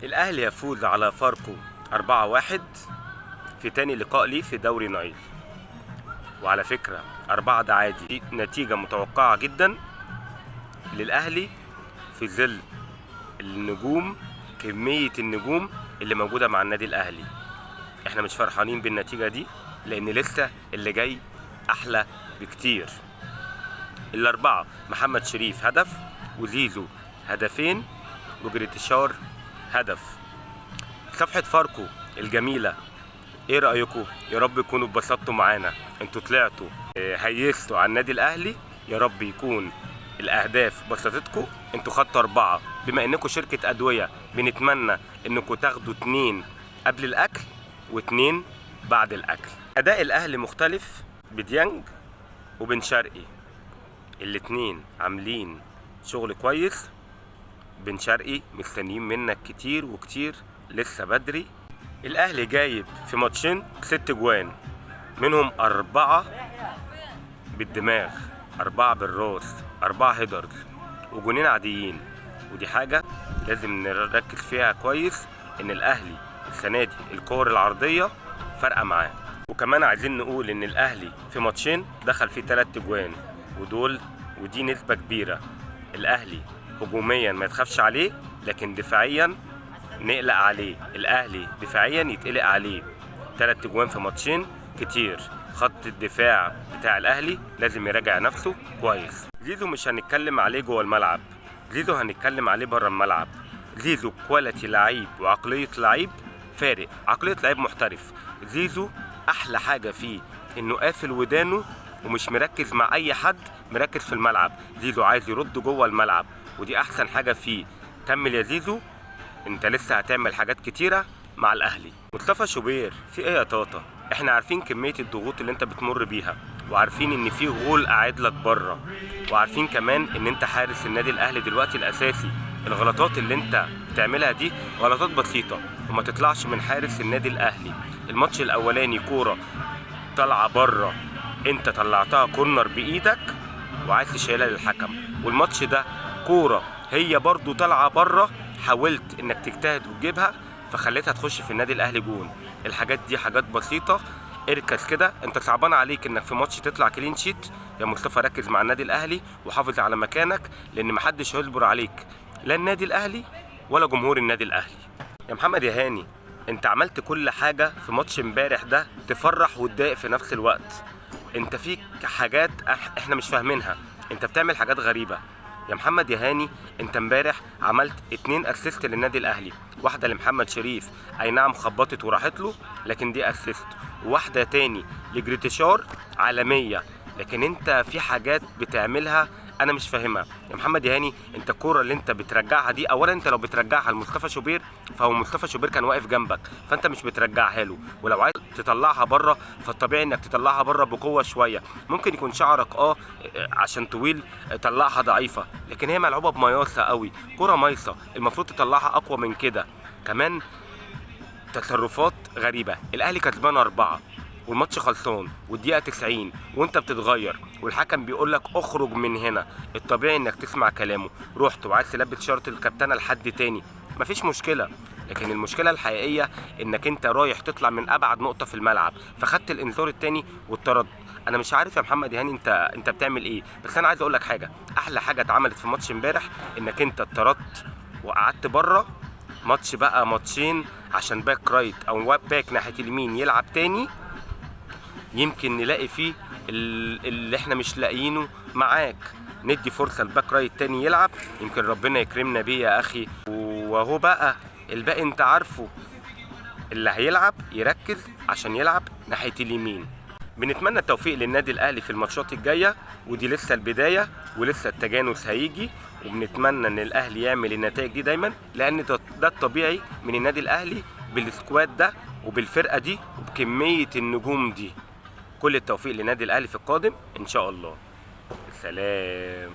الاهلي يفوز على فاركو 4-1 في تاني لقاء ليه في دوري نايل. وعلى فكرة 4 ده عادي، دي نتيجة متوقعة جدا للأهلي في ظل النجوم، كمية النجوم اللي موجودة مع النادي الأهلي. احنا مش فرحانين بالنتيجة دي لأن لسه اللي جاي أحلى بكتير. الأربعة محمد شريف هدف، وزيزو هدفين، وجريتشار هدف. صفحة فاركو الجميلة، ايه رأيكم؟ يا رب يكونوا اتبسطتوا معانا، انتوا طلعتوا هيستوا على النادي الأهلي، يا رب يكون الأهداف بسطتكم. انتوا خدتوا 4، بما انكم شركة أدوية بنتمنى انكم تاخدوا 2 قبل الأكل و2 بعد الأكل. أداء الأهلي مختلف بديانج وبن شرقي، الاتنين عاملين شغل كويس. بن شرقي مستنيين منك كتير وكتير، لسه بدري. الأهلي جايب في ماتشين 6 جوان، منهم 4 بالدماغ، 4 بالراس، 4 headers، وجونين عاديين. ودي حاجة لازم نركز فيها كويس، إن الأهلي السنة دي الكور العرضية فارقة معاه. وكمان عايزين نقول إن الأهلي في ماتشين دخل فيه 3 جوان، ودي نسبة كبيرة. الأهلي هجوميا ما يتخافش عليه، لكن دفاعيا نقلق عليه. الأهلي دفاعيا يتقلق عليه. 3 جوان في ماتشين كتير. خط الدفاع بتاع الأهلي لازم يراجع نفسه كويس. زيزو مش هنتكلم عليه جوه الملعب، زيزو هنتكلم عليه بره الملعب. زيزو quality لعيب وعقلية لعيب فارق، عقلية لعيب محترف. زيزو أحلى حاجة فيه إنه قافل ودانه ومش مركز مع أي حد، مركز في الملعب. زيزو عايز يرد جوه الملعب، ودي أحسن حاجة فيه. كمل يا زيزو، انت لسه هتعمل حاجات كتيرة مع الأهلي. مصطفى شوبير في ايه يا طاطا؟ احنا عارفين كمية الضغوط اللي انت بتمر بيها، وعارفين ان في غول قاعد لك بره، وعارفين كمان ان انت حارس النادي الأهلي دلوقتي الأساسي. الغلطات اللي انت بتعملها دي غلطات بسيطة وما تطلعش من حارس النادي الأهلي. الماتش الأولاني كورة طالعة بره، انت طلعتها corner بإيدك وعايز تشيلها للحكم. والماتش ده كورة هي برضو طالعة بره، حاولت انك تجتهد وتجيبها فخليتها تخش في النادي الاهلي جون. الحاجات دي حاجات بسيطة، اركز كده. انت صعبان عليك انك في ماتش تطلع clean sheet يا مصطفى. ركز مع النادي الاهلي وحافظ على مكانك، لان محدش هيصبر عليك، لا النادي الاهلي ولا جمهور النادي الاهلي. يا محمد يا هاني، انت عملت كل حاجة في ماتش امبارح ده تفرح وتضايق في نفس الوقت. انت فيك حاجات احنا مش فاهمينها، انت بتعمل حاجات غريبة يا محمد يا هاني. انت امبارح عملت 2 assist للنادي الاهلي، واحدة لمحمد شريف اي نعم خبطت وراحت له، لكن دي assist، وواحدة تاني لجريتشار عالمية. لكن انت في حاجات بتعملها انا مش فاهمها يا محمد يا هاني. انت الكورة اللي انت بترجعها دي، اولا انت لو بترجعها لمصطفى شوبير فهو مصطفى شوبير كان واقف جنبك، فانت مش بترجعها له. ولو عايز تطلعها بره فالطبيعي انك تطلعها بره بقوة شوية. ممكن يكون شعرك عشان طويل طلعها ضعيفة، لكن هي ملعوبه بمياصه قوي، كورة ميصه المفروض تطلعها اقوى من كده. كمان تصرفات غريبة. الاهلي كسبان 4 والماتش خلصان والدقيقة 90 وانت بتتغير والحكم بيقول لك اخرج من هنا. الطبيعي انك تسمع كلامه. رحت وعايز تلبس شرط الكابتنه لحد تاني، مفيش مشكلة، لكن المشكلة الحقيقية انك انت رايح تطلع من ابعد نقطة في الملعب، فخدت الانذار التاني واتطرد. انا مش عارف يا محمد هاني انت بتعمل ايه، بس انا عايز اقول لك حاجة. احلى حاجة اتعملت في ماتش امبارح انك انت اتطردت وقعدت بره ماتش، بقى ماتشين، عشان back right او back ناحية اليمين يلعب تاني، يمكن نلاقي فيه اللي احنا مش لاقيينه معاك. ندي فرصة ال back right تاني يلعب، يمكن ربنا يكرمنا بيه يا اخي. وهو بقى الباقي انت عارفه، اللي هيلعب يركز عشان يلعب ناحية اليمين. بنتمنى التوفيق للنادي الاهلي في الماتشات الجاية، ودي لسه البداية ولسه التجانس هيجي، وبنتمنى ان الاهلي يعمل النتائج دي دايما، لان ده الطبيعي من النادي الاهلي بال squad ده وبالفرقه دي وبكميه النجوم دي. كل التوفيق للنادي الاهلي في القادم ان شاء الله. سلام.